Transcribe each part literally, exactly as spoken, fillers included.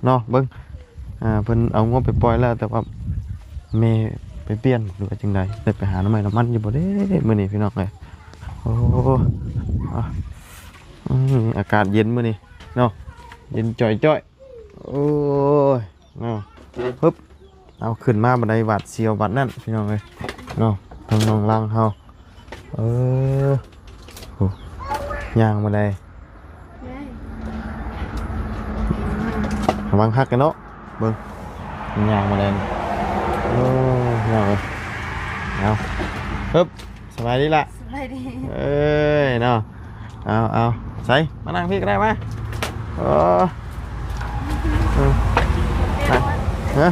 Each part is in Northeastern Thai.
เนาะ เบิ่ง อ่า เพิ่นเอางัวไปปล่อยแล้ว แต่ว่าแม่ไปเปลี่ยนหรือว่าจังใด ได้ไปหาหน่อไม้หน่อมันอยู่บ่เด้มื้อนี้พี่น้องเอ้ย โอ้ อ่ะ อืม อากาศเย็นมื้อนี้เนาะ เย็นจ่อยๆ โอ้ย เนาะ ปึ๊บ เอาขึ้นมาบันไดหวาดเสียวบัดนั่นพี่น้องเอ้ย เนาะ ทางน้องลังเฮา เออ โอ้ ย่างบันได ระวังหักกันเนาะ เบิ่ง ย่างบันได โอ้ พี่น้องเอ้ย เอา ปึ๊บ สบายดีละ สบายดี เอ้ย เนาะ เอา เอา ใส่ มานั่งพี่ก็ได้มา เออ เออ อ่ะ ฮะ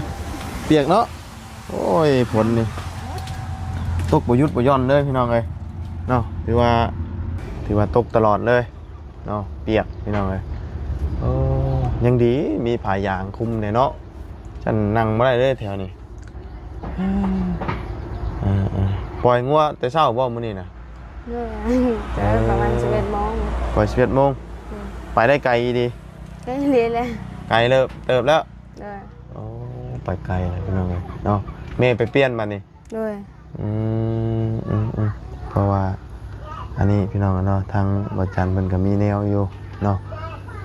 เปียกเนาะ โอ้ย ฝนนี่ ตกบ่หยุดบ่หย่อนเลยพี่น้องเอ้ย เนาะ ถือว่า ถือว่าตกตลอดเลย เนาะ เปียกพี่น้องเอ้ย โอ้ ยังดี มีผ้ายางคลุมเนี่ยเนาะ ฉันนั่งบ่ได้เลยแถวนี้ เออ เออ ปล่อยงัวแต่เช้าบ่มื้อนี้นะ เออ เออ ประมาณสิบเอ็ดโมง ปล่อยสิบเอ็ดโมง อืม ไปได้ไกลดี ไกลเลยแหละ ไกลเลิบ เติบแล้ว เออ โอ้ ไปไกลเลยพี่น้องเอ้ย เนาะ แม่ไปเปลี่ยนบัดนี้ โดย อืม อืม อืม เพราะว่า อันนี้พี่น้องเนาะ ทางบ่าวจันเพิ่นก็มีแนวอยู่เนาะ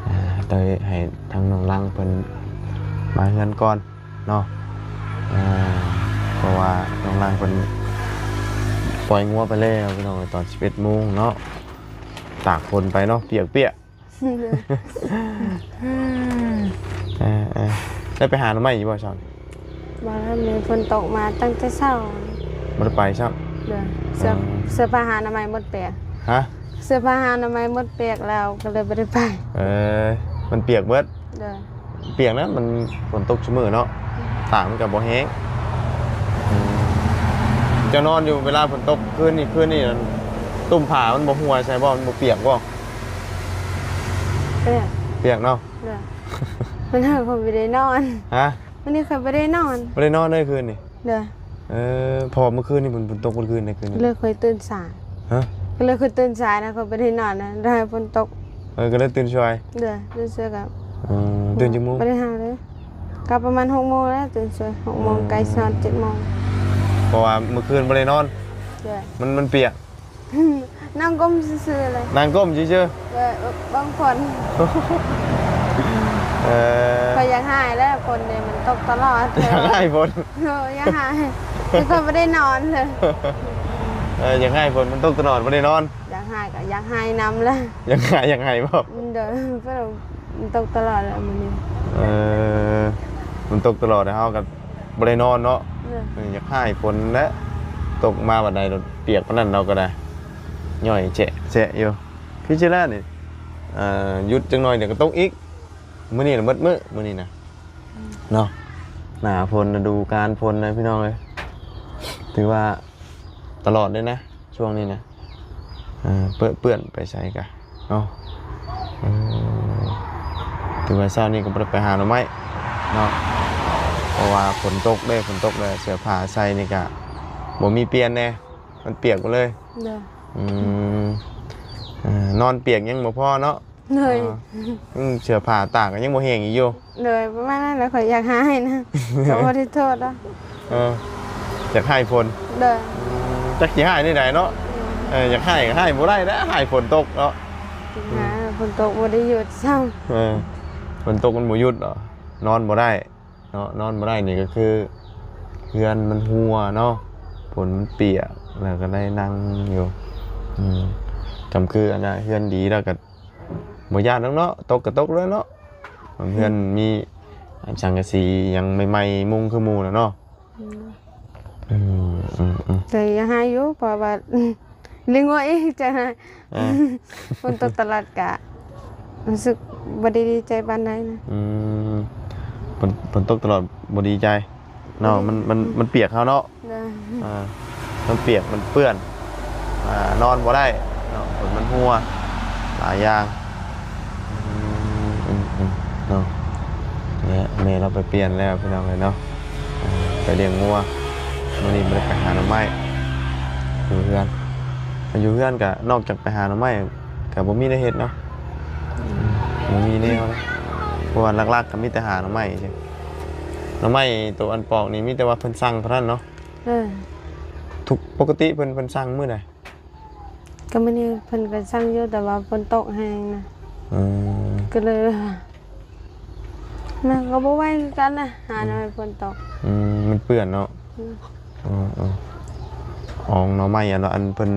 อ่า โดยให้ทางน้องลังเพิ่นมาเฮือนก่อนเนาะ อ่า เพราะว่าน้องลังเพิ่นปล่อยงัวไปแล้วพี่น้อง ตอนสิบเอ็ดโมงเนาะ ตากฝนไปเนาะ เปียกๆ อืม เออ เออ ได้ไปหาหน่อไม้อยู่บ่เช้านี้ บ่แล้ว มีฝนตกมาตั้งแต่เช้า บ่ได้ไปซ้ำ เด้อ เสื้อ อืม เสื้อผ้าหาอนามัยหมดเปียก ฮะ เสื้อผ้าหาอนามัยหมดเปียกแล้ว ก็เลยบ่ได้ไป เออ มันเปียกเบิด เด้อ เปียกนะ มันฝนตกซุมื้อเนาะ ตากมันก็บ่แห้ง อืม เจ้านอนอยู่เวลาฝนตกคืนนี้ คืนนี้นั่น ตุ้มผ้ามันบ่หัวใส่บ่ มันบ่เปียกบ่ เปียก เปียกเนาะ เด้อ มันเฮาก็บ่ได้นอน ฮะ มื้อนี้ข้อยบ่ได้นอน บ่ได้นอนเลยคืนนี้ เด้อ เออ เพราะว่าเมื่อคืนนี้ฝน ฝนตกเมื่อคืนในคืนนี้ เลยข้อยตื่นสาย ฮะ ก็เลยข้อยตื่นสายนะ ข้อยบ่ได้นอนนะ ได้ฝนตก เออ ก็เลยตื่นสาย เด้อ ตื่นสายก็ เออ ตื่นจักโมง บ่ได้หาเลย ก็ประมาณหกโมงแล้ว ตื่นสาย หกโมง เออ ใกล้สิฮอดเจ็ดโมง เพราะว่าเมื่อคืนบ่ได้นอน เด้อ มัน มันเปียก นั่งก้มซื่อๆ เลย นั่งก้มซื่อๆ เออ เบิ่งฝน เออ ข้อยอยากหายแล้ว ฝนเนี่ยมันตกตลอด อยากหายฝน เออ อยากหาย แต่ข้อยบ่ได้นอนเลย เออ อยากหายฝน มันตกตลอด บ่ได้นอน อยากหายก็อยากหายนำเลย อยากหาย อยากหายบ่ เด้อ เพิ่นมันตกตลอดแล้วมื้อนี้ เออ มันตกตลอด เฮาก็บ่ได้นอนเนาะ เออ เออ อยากหายฝนแหละ ตกมาบัดใดรถเปียกปานนั้นเราก็ได้ ย่อยแฉะแฉะอยู่ คือสิแล้วนี่ เอ่อ หยุดจักหน่อยเดี๋ยวก็ตกอีก มื้อนี้น่ะหมดมื้อ มื้อนี้น่ะ อืม เนาะ หน้าฝน ฤดูกาลฝนนะพี่น้องเอ้ย ถือว่าตลอดเลยนะ ช่วงนี้นะ เออ เปื้อน เปื้อนไปไสกะ เนาะ เออ ถือว่าเช้านี้ก็บ่ได้ไปหาหน่อไม้เนาะ เพราะว่าฝนตกเด้ ฝนตกเลย เสื้อผ้าใส่นี่กะบ่มีเปลี่ยนแน่ มันเปียกหมดเลย เด้อ อืม เออ นอนเปียกยังบ่พอเนาะ เลย อ่า อืม เสื้อผ้าตากก็ยังบ่แห้งอีกอยู่ เลย ประมาณนั้นแหละ ข้อยอยากหายนะ ก็บ่ได้โทษดอก เออ อยากหายฝน เลย อืม จักสิหายแนวใดเนาะ เออ อยากหายก็หายบ่ได้แล้ว หายฝนตกเนาะ อยากหาย ฝนตกบ่ได้หยุดซ้ำ เออ ฝนตกมันบ่หยุดเนาะ นอนบ่ได้เนาะ นอนบ่ได้นี่ก็คือ เฮือนมันหัวเนาะ ฝนมันเปียก แล้วก็ได้นั่งอยู่ อืม จำคืออันน่ะ เฮือนดีแล้วก็ บ่ย้านดอกเนาะ ตกก็ตกเลยเนาะ เฮือนมีสังกะสีหยังใหม่ๆ มุงคือหมู่น่ะเนาะ อืม อืม อืม อืม แต่อยากหายอยู่ เพราะว่า เลี้ยงวัวเองจ้ะ อ่า ฝนตกตลอดกะ รู้สึกบ่ได้ดีใจปานใดนะ อืม ฝน ฝนตกตลอดบ่ดีใจ เนาะ มัน มัน มันเปียกเฮาเนาะ เด้อ อ่า มันเปียก มันเปื้อน อ่า นอนบ่ได้เนาะ ฝนมันหัว หลายอย่าง อืม อืม อืม เนาะ เนี่ย แม่เราไปเปลี่ยนแล้วพี่น้องเอ้ยเนาะ อ่า ไปเลี้ยงงัว มื้อนี้บ่ได้ไปหาหน่อไม้ อยู่เฮือน อยู่เฮือนก็นอกจากไปหาหน่อไม้ ก็บ่มีแนวเฮ็ดเนาะ อืม บ่มีแนวเลย เพราะว่าหลักๆก็มีแต่หาหน่อไม้ซื่อ หน่อไม้ตัวอันปอกนี่มีแต่ว่าเพิ่นสั่งเท่านั้นเนาะ เออ ทุกปกติเพิ่น เพิ่นสั่งมื้อใด ก็มื้อนี้เพิ่นก็สั่งอยู่ แต่ว่าฝนตกแฮงนะ อืม ก็เลยว่า มันก็บ่ไหวคือกันนะ หาหน่อไม้ฝนตก อืม มันเปื้อนเนาะ อืม อืม อืม อองหน่อไม้อัน อันเพิ่น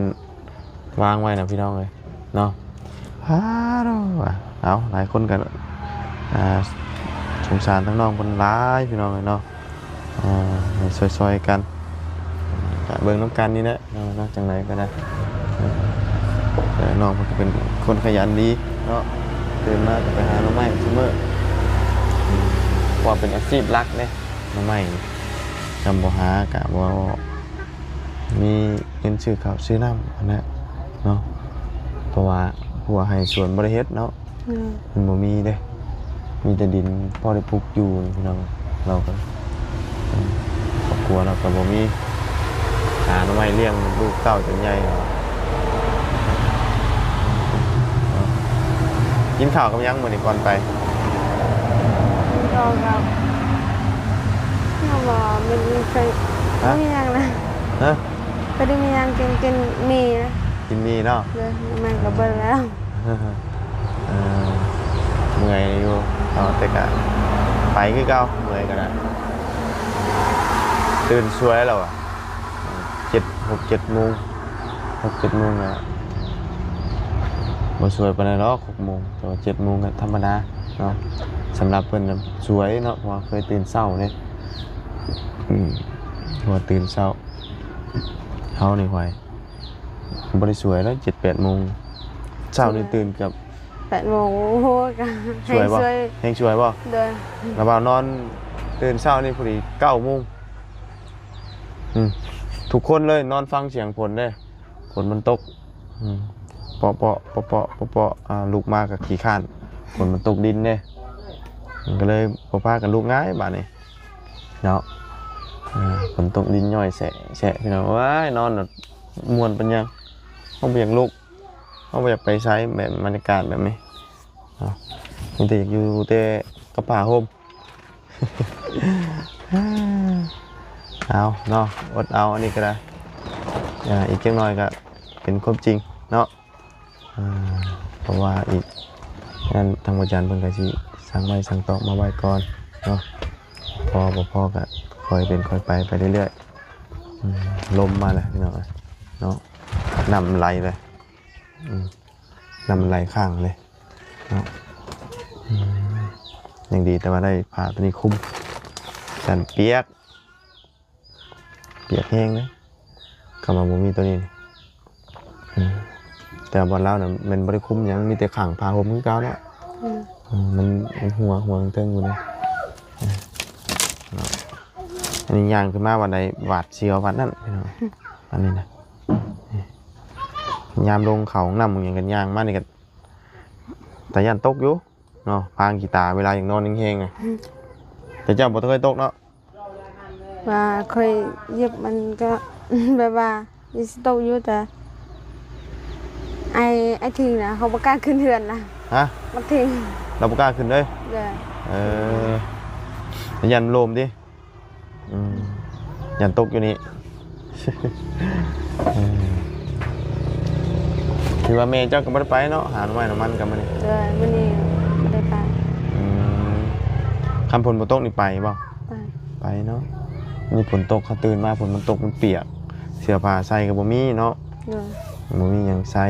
วางไว้นะพี่น้องเอ้ย เนาะ ฮาโลว่ะ เอา หลายคนก็ อ่า สงสารทั้งน้องเพิ่นหลายพี่น้องเอ้ยเนาะ อ่า ให้ซอยๆกัน ก็เบิ่งนำกันนี่แหละเนาะ เนาะ จั่งใดก็ได้ แต่น้องเพิ่นก็เป็นคนขยันดีเนาะ ตื่นมาก็ไปหาหน่อไม้ซุมื้อ เพราะว่าเป็นอาชีพหลักเด้ หน่อไม้ คันบ่หาก็บ่มีเงินซื้อข้าวซื้อน้ำหั้นนะเนาะ เพราะว่าหัวไร่สวนบ่ได้เฮ็ดเนาะ อืม มันบ่มีเด้ มีแต่ดินพอได้ปลูกอยู่พี่น้อง เราก็ อืม ครอบครัวเราก็บ่มี หาหน่อไม้เลี้ยงลูกเต้าจนใหญ่ กินข้าวกับหยังมื้อนี้ก่อนไป กินข้าวกับ น้องบอกมันมีเคย ฮะ มีหยังนะ ฮะ ก็ได้มีหยังกิน กินหมี่นะ กินหมี่เนาะ เลย มันก็เบิดแล้ว เออ เมื่อยอยู่เนาะ แต่ก็ไปคือเก่า เมื่อยก็ได้ ตื่นสวยแล้วอะ เจ็ด หก เจ็ดโมง หก เจ็ดโมงอะ บ่สวยปานใดดอก หกโมง แต่ว่า เจ็ดโมงก็ธรรมดาเนาะ สำหรับเพิ่นน่ะสวยเนาะ เพราะว่าเคยตื่นเช้าเด้ อืม เพราะว่าตื่นเช้า เฮานี่ไหว บ่ได้สวยแล้ว เจ็ด แปดโมง เช้านี่ตื่นเกือบ แปดโมง โอ้โห ก็ สวยบ่ แฮงสวย แฮงสวยบ่ โดย แล้วว่านอนตื่นเช้านี่พอดี เก้าโมง อืม ทุกคนเลยนอนฟังเสียงฝนเด้ ฝนมันตก อืม เปาะๆ เปาะๆ เปาะๆ อ่า ลุกมาก็ขี้คร้าน ฝนมันตกดินเด้ มันก็เลยบ่พากันลุกง่ายบาดนี้ เนาะ อ่า ฝนตกดินย่อยแฉะแฉะพี่น้อง ว้าย นอนแบบม่วนปานหยัง เฮาบ่อยากลุก เฮาบ่อยากไปไส แบบบรรยากาศแบบนี้ เนาะ มีแต่อยากอยู่แต่กับผ้าห่ม เอาเนาะ อดเอาอันนี้ก็ได้ อ่า อีกจักหน่อยก็เป็นความจริงเนาะ อ่า เพราะว่าอีกนั่นทางอาจารย์เพิ่นก็สิสั่งไม้สั่งตอกมาไว้ก่อนเนาะ พอบ่พอก็ค่อยเป็นค่อยไป ไปเรื่อยๆ อืม ลมมาแล้วพี่น้องเอ้ยเนาะ น้ำไหลเลย อืม น้ำไหลข้างเลยเนาะ อืม ยังดีแต่ว่าได้ผ้าตัวนี้คลุม กันเปียก เปียกแฮงเลย คำว่าบ่มีตัวนี้นี่ อืม แต่บ่อนลาวน่ะมันบ่ได้คลุมหยัง มีแต่ขังผ้าห่มคือเก่าเนาะ อืม อืม มัน มันหัว หัวเทิงอยู่เลย อืม เนาะ อันนี้ย่างขึ้นมาวันใดหวาดเสียววันนั้นพี่น้อง อันนี้นะ ยามลงเขาห้องน้ำหยังกันย่างมานี่ก็ แต่ย่านตกอยู่เนาะ พางขี้ตาเวลายังนอนยังแฮงๆ อะ อืม แต่เจ้าบ่เคยตกเนาะ ว่าเคยเหยียบมันก็ แบบว่า อีสตกอยู่แต่ ไอ้ ไอ้ทิงนะ เขาบ่กล้าขึ้นเฮือนนะ ฮะ บักทิง เราบ่กล้าขึ้นเลย เด้อ เออ ย่านโลมติ อืม ย่านตกอยู่นี่ เออ ที่ว่าแม่เจ้าก็บ่ได้ไปเนาะ หาหน่อไม้หน่อมันก็มื้อนี้ เด้อ มื้อนี้บ่ได้ไป อืม คันฝนบ่ตกนี่ไปบ่ ไป ไปเนาะ นี่ฝนตก เขาตื่นมาฝนมันตกมันเปียก เสื้อผ้าใส่ก็บ่มีเนาะ เด้อ บ่มีหยังใส่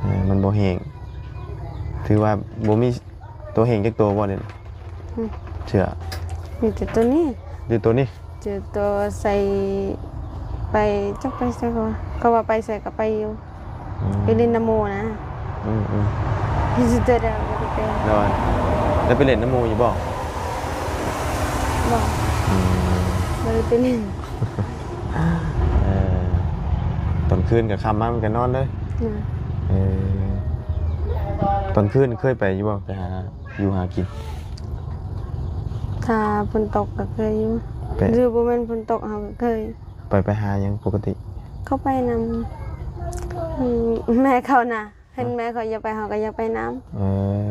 เออ มันบ่แห้ง ถือว่าบ่มีตัวแห้งจักตัวบ่เดี๋ยวนี้ อืม เสื้อ มีแต่ตัวนี้ หรือตัวนี้ เจอตัวใส่ไป จักไปใส่ก็ว่า ก็ว่าไปใส่ก็ไปอยู่ อืม ไปเล่นนำหมู่นะ อืม อืม มีแต่เดียวก็ไป โดย แล้วไปเล่นนำหมู่อยู่บ่ บ่ อืม บ่ได้ไปเล่น เออ ตอนคืนก็ค่ำมามันก็นอนเลย นะ เออ ตอนคืนเคยไปอยู่บ่ ไปหาอยู่หากิน ถ้าฝนตกก็เคยอยู่ ไป หรือบ่แม่นฝนตกเฮาก็เคย ไป ไปหาหยังปกติ เขาไปนำ อืม แม่เขานะ เห็นแม่เขาอยากไป เขาก็อยากไปนำ เอ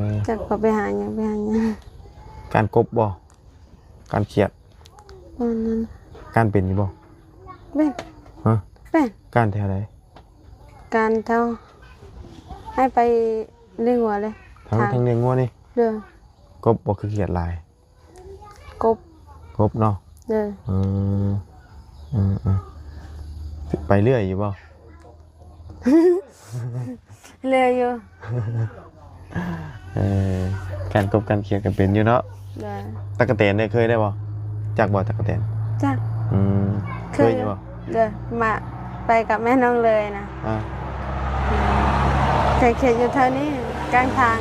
อ จักเขาไปหาหยัง ไปหาหยัง การกบบ่ การเครียด ประมาณนั้น การเป็นอยู่บ่ เป็น ฮะ เป็น การแถวใด การแถว ให้ไปเลี้ยงวัวเลย ทั้ง ทาง ทั้งเลี้ยงงัวนี่ เด้อ กบบ่คือเครียดหลาย กบ กบเนาะ เด้อ อืม อืม อืม ไปเรื่อยอยู่บ่ เรื่อยอยู่ เออ การกบการเครียดก็เป็นอยู่เนาะ เด้อ ตั๊กแตนได้เคยได้บ่ จักบ่ตั๊กแตน จัก อืม เคย เคยอยู่บ่ เด้อ มา ไปกับแม่น้องเลยนะ อ่า เคยเขียนอยู่เท่านี้ กลางทาง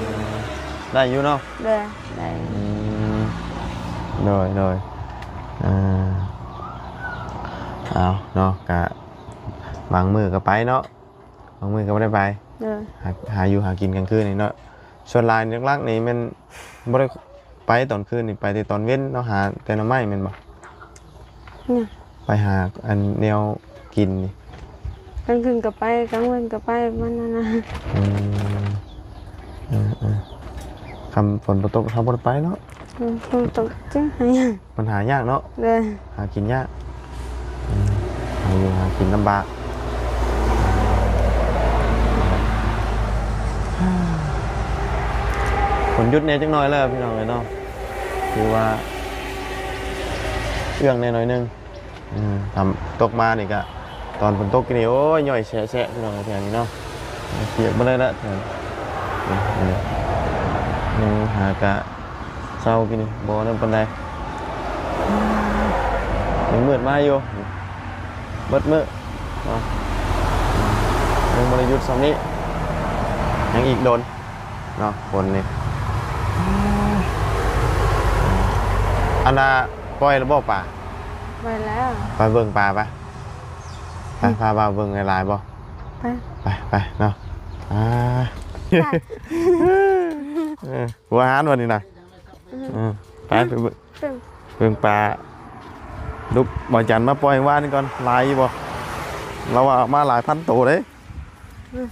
ได้อยู่เนาะ เด้อ ได้ อืม โดย โดย อ่า เอาเนาะ กะ บางมื้อก็ไปเนาะ บางมื้อก็บ่ได้ไป เด้อ หา หาอยู่หากินกลางคืนนี่เนาะ ส่วนหลายหลักๆนี่แม่นบ่ได้ไปตอนคืนนี่ ไปแต่ตอนเว็นเนาะ หาแต่หน่อไม้แม่นบ่ เนี่ย ไปหาอันแนวกินนี่ กลางคืนก็ไป กลางวันก็ไป มันนั่นนะ อืม เออ เออ คำฝนบ่ตก เฮาบ่ได้ไปเนาะ อืม ฝนตกจังหาหยัง มันหายากเนาะ เด้อ หากินยาก อืม หาอยู่หากินลำบาก ฝนหยุดแน่จักหน่อยแล้วพี่น้องเอ้ยเนาะ คือว่า เอื้องแน่หน่อยหนึ่ง อืม ทำ ตกมานี่กะ ตอนฝนตกกินนี่ โอ้ย ย่อยแฉะๆ พี่น้องแถวนี้เนาะ เปียกบ่ได้ละแถวนี้ นี่ นี่ หากะ เช้ากินนี่ บ่นั่นปานใด ยังมืดมาอยู่ เบิดมื้อ เนาะ ยังบ่ได้หยุดส่ำนี้ ยังอีกโดน เนาะ ฝนนี่ อันน่ะ ปล่อยแล้วบ่ปลา ปล่อยแล้ว ไปเบิ่งปลาปะ ไป อืม พาบ่าวเบิ่งหลายๆบ่ ไป ไป ไปเนาะ อ่า ไป เออ หัวอาหารวันนี้นะ อืม เออ ไป ไปเบิ่ง เบิ่ง เบิ่งปลาดุก บ่าวจันมาปล่อยว่านนี่ก่อน หลายอยู่บ่ เราว่าเอามาหลายพันโตเด้ อืม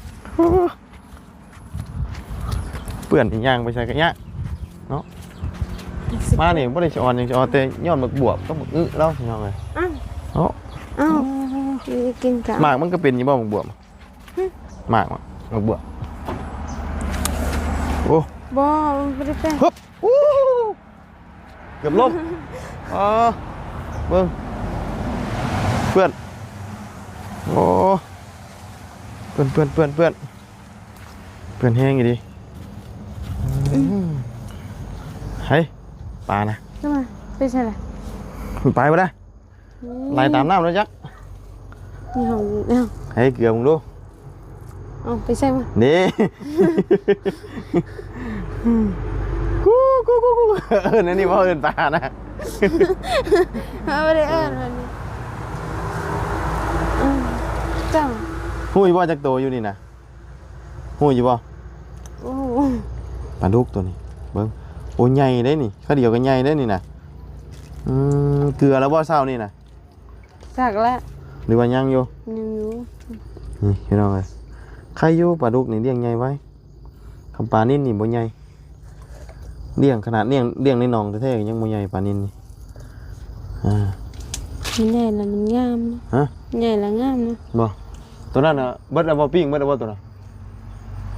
เปื้อนอีหยังไปใส่กะยะเนาะ มานี่บ่ได้สิอ่อนหยัง สิอ่อนแต่ย้อนบักบวบกับบักอึแล้วพี่น้องเอ้ย อ้าว เนาะ อ้าว กินกะ หมากมันก็เป็นอยู่บ่บักบวบ หึ หมากมัน บักบวบ โอ้ บ่ มันบ่ได้เป็น ฮึบ อู้ เกือบล้ม อ๋อ เบิ่ง เปื้อน โอ้ เปื้อน เปื้อน เปื้อน เปื้อน เปื้อนแฮงอีหลี อืม เฮ้ย ปลานะ ทำไม ไปใส่ละ มันไปบ่ได้ นี่ ไหลตามน้ำแล้วจัก นี่ของ เอ้า ให้เกลือมึงดู เอาไปใส่มา นี่ กู กู กู กู เออ นั่นนี่ว่าเอิ้นปลานะ เอาไปเลยเอิ้นมันนี่ อืม จ้า ฮู้อยู่บ่จักโตอยู่นี่นะ ฮู้อยู่บ่ โอ้ ปลาดุกตัวนี้ เบิ่ง โอ้ ใหญ่เด้นี่ ข้าวเดียวก็ใหญ่เด้นี่นะ อืม เกลือแล้วบ่เช้านี่นะ จักแล้ว หรือว่ายังอยู่ ยังอยู่ นี่พี่น้องเอ้ย ไข่อยู่ ปลาดุกนี่เลี้ยงใหญ่ไว้ คำปลานิลนี่บ่ใหญ่ เลี้ยงขนาดเลี้ยง เลี้ยงในหนองแท้ๆ ยังบ่ใหญ่ปลานิลนี่ อ่า มันใหญ่แล้วมันงามนะ ฮะ ใหญ่แล้วงามนะ บ่ ตัวนั้นน่ะ เบิดแล้วบ่ ปิ้งเบิดแล้วบ่ตัวนั้น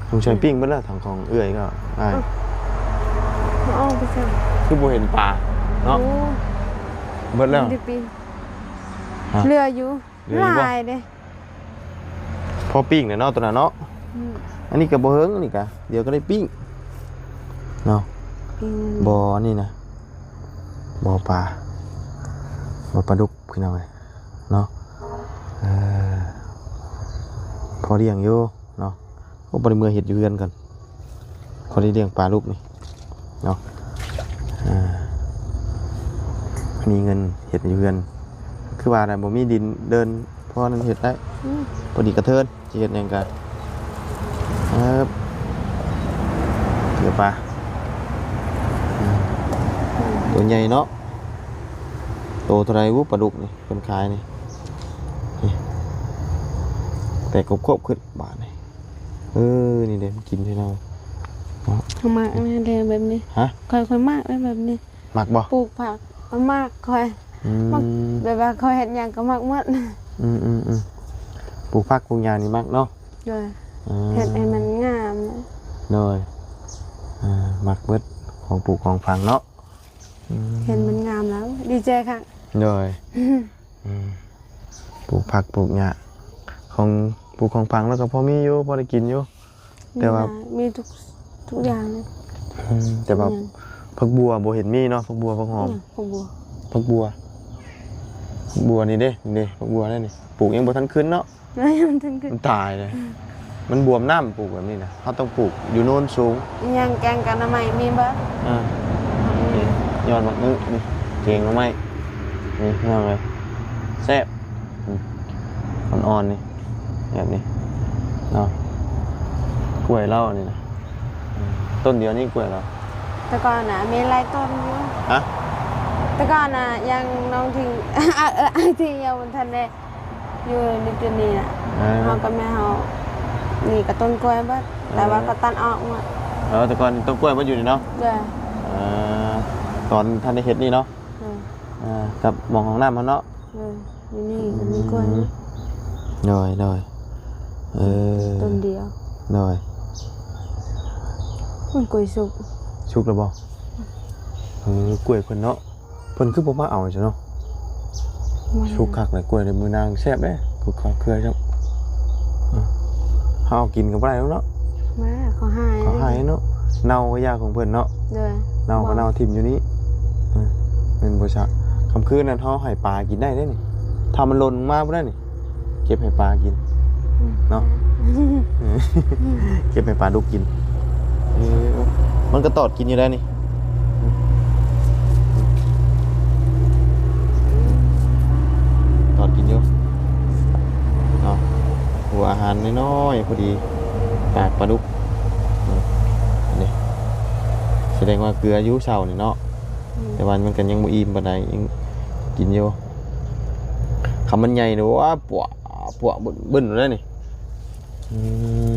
สงสัยปิ้งเบิดแล้ว ทางของเอื้อยก็อ้าย เอาออกไปใส่ คือบ่เห็นปลาเนาะ โอ้ เบิดแล้ว มันได้ปิ้ง ฮะ เหลืออยู่ เหลืออยู่บ่ หลายเด้ พอปิ้งเนี่ยเนาะ ตัวนั้นเนาะ อืม อันนี้ก็บ่เฮิง อันนี้ก็ เดี๋ยวก็ได้ปิ้ง เนาะ ปิ้ง บ่อนี่นะ บ่อปลา บ่อปลาดุก พี่น้องเอ้ย เนาะ เออ พอเลี้ยงอยู่เนาะ โอ้ บ่ได้เมือเฮ็ดอยู่เฮือนก่อน พอได้เลี้ยงปลาลูกนี่เนาะ อ่า มีเงินเฮ็ดอยู่เฮือน คือว่าน่ะ บ่มีดินเดิน พอนั้นเฮ็ดได้ อืม พอดีกระเทิน สิเฮ็ดหยังกะ เอิบ เกลือปลา อืม ตัวใหญ่เนาะ โตเท่าไหร่วุ้ ปลาดุกนี่ เพิ่นขายนี่ นี่ แตกครบๆ ขึ้น บาทนี่ เออ นี่เด้ มันกินที่เราเนาะ ข้อยมักนะ เด้แบบนี้ ฮะ ข้อย ข้อยมักนะแบบนี้ มักบ่ ปลูกผัก ข้อยมัก ข้อย อืม มัก แบบว่าข้อยเฮ็ดหยังก็มักหมด อืม อืม อืม ปลูกผักปลูกหญ้านี่มักเนาะ โดย อ่า เฮ็ดให้มันงาม โดย อ่า มักเบิดของปลูกของฝังเนาะ อืม เห็นมันงามแล้ว ดีใจค่ะ โดย อืม ปลูกผักปลูกหญ้า ของปลูกของฝังแล้วก็พอมีอยู่ พอได้กินอยู่ แต่ว่า มีทุก ทุกอย่างเลย อืม แต่ว่า ทุกอย่าง ผักบัวบ่เห็นมีเนาะ ผักบัว ผักหอม เนี่ย ผักบัว ผักบัว ผักบัวนี่เด้ นี่เด้ ผักบัวนั่นนี่ ปลูกยังบ่ทันขึ้นเนาะ ยังบ่ทันขึ้น มันตายเลย อืม มันบวมน้ำปลูกแบบนี้นะ เราต้องปลูกอยู่โนนสูง ยังแกงกับหน่อไม้มีบ่ อ่า นี่ ยอดบักอื้อนี่ แกงหน่อไม้ นี่ พี่น้องเอ้ย แซ่บ อืม อ่อนๆ นี่ แบบนี้ เนาะ กล้วยเรานี่นะ อืม ต้นเดียวนี่กล้วยเรา แต่ก่อนน่ะ มีหลายต้นอยู่ ฮะ แต่ก่อนน่ะ ยังน้องทิง เออ เออ ไอ้ทิงยังบ่ทันได้ อยู่ในจุดนี้น่ะ อ่า เฮากับแม่เฮา นี่ก็ต้นกล้วยเบิด แต่ว่า เออ เขาตัดออกหมด เออ แต่ก่อนต้นกล้วยมันอยู่นี่เนาะ โดย เออ ตอนทันได้เฮ็ดนี่เนาะ โดย อ่า กับหม่องห้องน้ำมันเนาะ โดย อยู่นี่ก็มีกล้วย อืม โดย โดย เออ ต้นเดียว โดย มันกล้วยสุก สุกแล้วบ่ เออ กล้วยเพิ่นเนาะ เพิ่นคือบ่มาเอาซะเนาะ มัน สุกคักเลยกล้วยในมือนางแซ่บเด้ คือข้าวเครือจ้ะ อืม เฮาเอากินก็บ่ได้แล้วเนาะ มา เขาหาย เขาหายเนาะ เน่าก็ยากของเพิ่นเนาะ โดย เน่าก็ บ่ เน่าถิ่มอยู่นี่ อืม แม่นบ่ซะ ค่ำคืนนั้นเฮาให้ปลากินได้เด้นี่ ถ้ามันหล่นลงมาบ่ได้นี่ เก็บให้ปลากิน อืม เนาะ อืม เก็บให้ปลาดุกกิน เออ มันก็ตอดกินอยู่แล้วนี่ ตอดกินอยู่ เนาะ หัวอาหารน้อยๆ พอดี ปากปลาดุก อืม อันนี้ แสดงว่าเกลืออยู่เช้านี่เนาะ อืม แต่ว่ามันก็ยังบ่อิ่มปานใด ยังกินอยู่ คำมันใหญ่นี่ ว้า ปวะ ปวะ บึ้นๆ เลยนี่ อื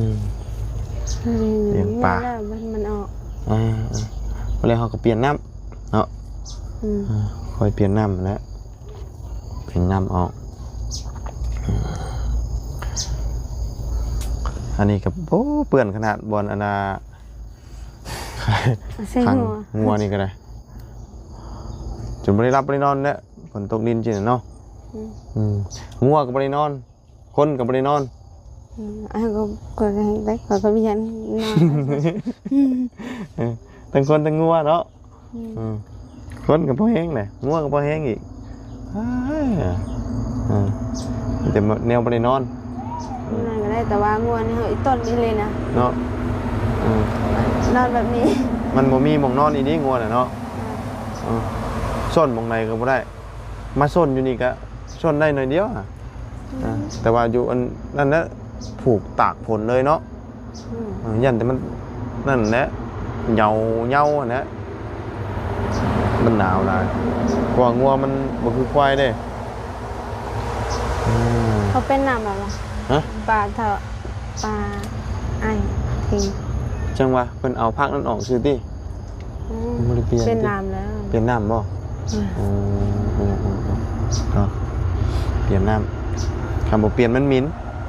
ม อืม เลี้ยงปลา เนี่ยแหละมัน มันออก อ่า อ่า พอแล้วเฮาก็เปลี่ยนน้ำเนาะ อืม อ่า ค่อยเปลี่ยนน้ำแหละ เปลี่ยนน้ำออก อันนี้ก็ โอ้ เปื้อนขนาด บ่อนอันน่ะ ใส่ ขัง งัว งัวนี่ก็ได้ จนบ่ได้หลับบ่ได้นอนแล้ว ฝนตกดินจิน่ะเนาะ อืม อืม งัวก็บ่ได้นอน คนก็บ่ได้นอน อืม อ้าว ก็ ก็ได้ ก็ ก็มีอันนอน เออ ทั้งคนทั้งงัวเนาะ อืม อืม คนก็บ่แฮงแหละ งัวก็บ่แฮงอีก อ้าย เออ แต่แนวบ่ได้นอน นอนก็ได้ แต่ว่างัวนี่เฮาอีต้นนี่เลยนะ เนาะ อืม นอนแบบนี้ มันบ่มีหม่องนอนอีนี่งัวน่ะเนาะ อ่า เออ ซ่อนหม่องใดก็บ่ได้ มาซ่อนอยู่นี่ก็ซ่อนได้หน่อยเดียวอะ อืม อ่า แต่ว่าอยู่อันนั่นนะ ผูกตากฝนเลยเนาะ อืม เออ ย่านแต่มันนั่นแหละ เหยา เหยาหั้นแหละ มันหนาวหลาย เพราะว่างัวมันบ่คือควายเด้ อืม เขาเป็นน้ำแล้วเหรอ ฮะ ปลาเถาะ ปลาไอ้ทิง จังหวะเพิ่นเอาผักนั่นออกซื่อติ อืม บ่ได้เปลี่ยน เป็นน้ำแล้ว เปลี่ยนน้ำบ่ อืม อืม อืม อืม อืม เนาะ เปลี่ยนน้ำ คันบ่เปลี่ยนมันเหม็น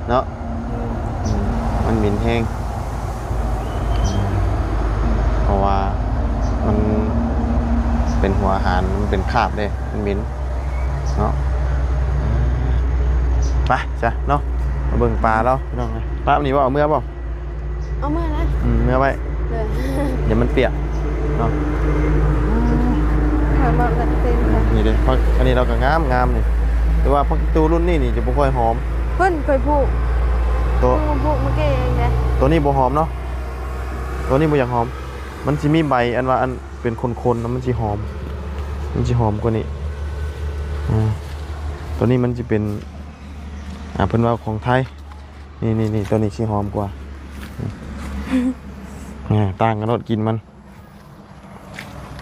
เนาะ อืม มันเหม็นแฮง เพราะว่ามันเป็นหัวอาหาร มันเป็นคราบเด้ มันเหม็นเนาะ ไปจ้ะเนาะ มาเบิ่งปลาแล้วพี่น้องนะ ปลานี่ว่าเอาเมือบ่ เอาเมือนะ อืม เมือไว้ เดี๋ยวมันเปียกเนาะ ถามว่ามันเป็นไง นี่เด้ ผักอันนี้เราก็งามงามนี่ แต่ว่าผักอีตูรุ่นนี้นี่จะบ่ค่อยหอม เพิ่นเคยปลูก ตัว เพิ่งมาปลูกเมื่อกี้เองนะ ตัวนี้บ่หอมเนาะ ตัวนี้บ่อยากหอม มันสิมีใบอันว่าอันเป็นคนๆ นะ มันสิหอม มันสิหอมกว่านี้ อ่า ตัวนี้มันสิเป็น อ่า เพิ่นว่าของไทย นี่ นี่ นี่ ตัวนี้สิหอมกว่า อ่า ต่างกันโลดกลิ่นมัน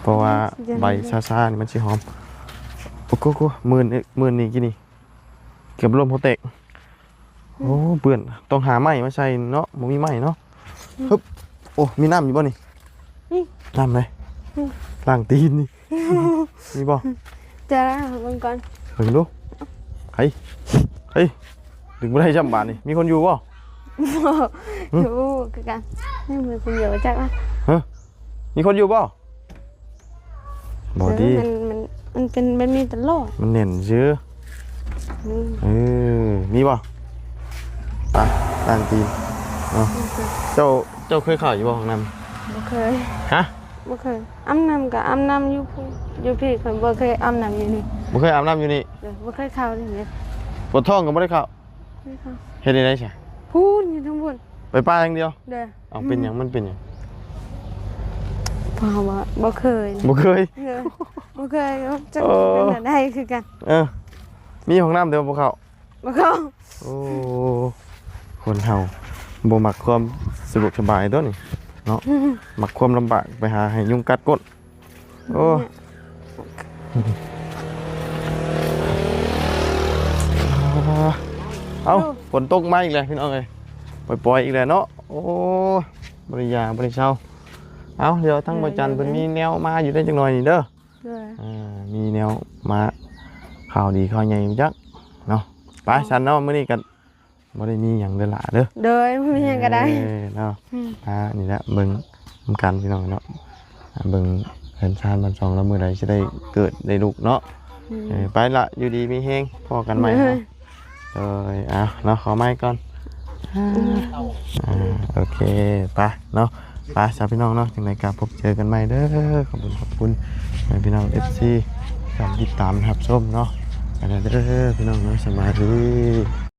เพราะว่า อืม ใบซ่าๆ นี่มันสิหอม โอ้โห หมื่น หมื่นนี่กี่นี่ เกือบลมหัวแตก โอ้ เปื้อน ต้องหาไม้มาใส่เนาะ บ่มีไม้เนาะ ฮึบ โอ้ มีน้ำอยู่บ่นี่ นี่ น้ำไหน อืม ล้างตีนนี่ มีบ่ จะเบิ่งก่อน เบิ่งดู ไอ้ ไอ้ ดึงบ่ได้จ้ำบาดนี่ มีคนอยู่บ่ อืม อยู่คือกัน นี่มีคนอยู่จักวะ ฮะ มีคนอยู่บ่ บ่ติ มัน มัน มันเป็นแบบนี้ตลอด มันแน่นซื่อ อืม เออ มีบ่ ไป ล้างตีน เนาะ เจ้า เจ้าเคยเข้าอยู่บ่ห้องน้ำ บ่เคย ฮะ บ่เคย อาบน้ำก็อาบน้ำอยู่พุ้น อยู่พี้ข้อยบ่เคยอาบน้ำอยู่นี่ บ่เคยอาบน้ำอยู่นี่ เด้อ บ่เคยเข้าเลยเนี่ย ปวดท้องก็บ่ได้เข้า บ่เคยเข้า เฮ็ดจั่งใด๋ซะ พุ้นอยู่ทางพุ้น ไปป่าอย่างเดียว เด้อ เอา เป็นหยัง มันเป็นหยัง เพราะว่าบ่เคย บ่เคย เออ บ่เคย จัก เออ เป็นจั่งใด๋คือกัน เออ มีห้องน้ำแต่ว่าบ่เข้า บ่เข้า โอ้ คนเฮาบ่มักความสะดวกสบายตัวนี้เนาะ มักความลำบาก ไปหาให้ยุงกัดก้น โอ้ เอ้า โอ้ ฝนตกมาอีกแล้วพี่น้องเอ้ย ปล่อยๆอีกแล้วเนาะ โอ้ บ่ได้หย่า บ่ได้เซา เอ้า เดี๋ยวทางบ่าวจันเพิ่นมีแนวมาอยู่ได้จักหน่อยนี่เด้อ เด้อ อ่า มีแนวมา ข่าวดีข่าวใหญ่มาจักเนาะ ไป ซั่นเนาะ มื้อนี้ก็บ่ได้มีหยังเด้อล่ะเด้อ โดย บ่มีหยังก็ได้ เออ เนาะ อืม อ่า นี่แหละ เบิ่งนำกันพี่น้องเนาะ อ่า เบิ่งเฮือนซานบ้านช่องแล้วมื้อใดสิได้เกิดได้ลูกเนาะ อืม เออ ไปละ อยู่ดีมีแฮง พ้อกันใหม่ เออ เนาะ เอ้ย อ่ะ เนาะ ขอไมค์ก่อน อ่า อ่า โอเค ไป เนาะ ไป สำหรับพี่น้องเนาะ จั่งใดก็พบเจอกันใหม่เด้อ ขอบคุณ ขอบคุณ ให้พี่น้อง เอฟซี ที่ติดตามรับชมเนาะ ไปแล้วเด้อ พี่น้องเนาะ สบายดี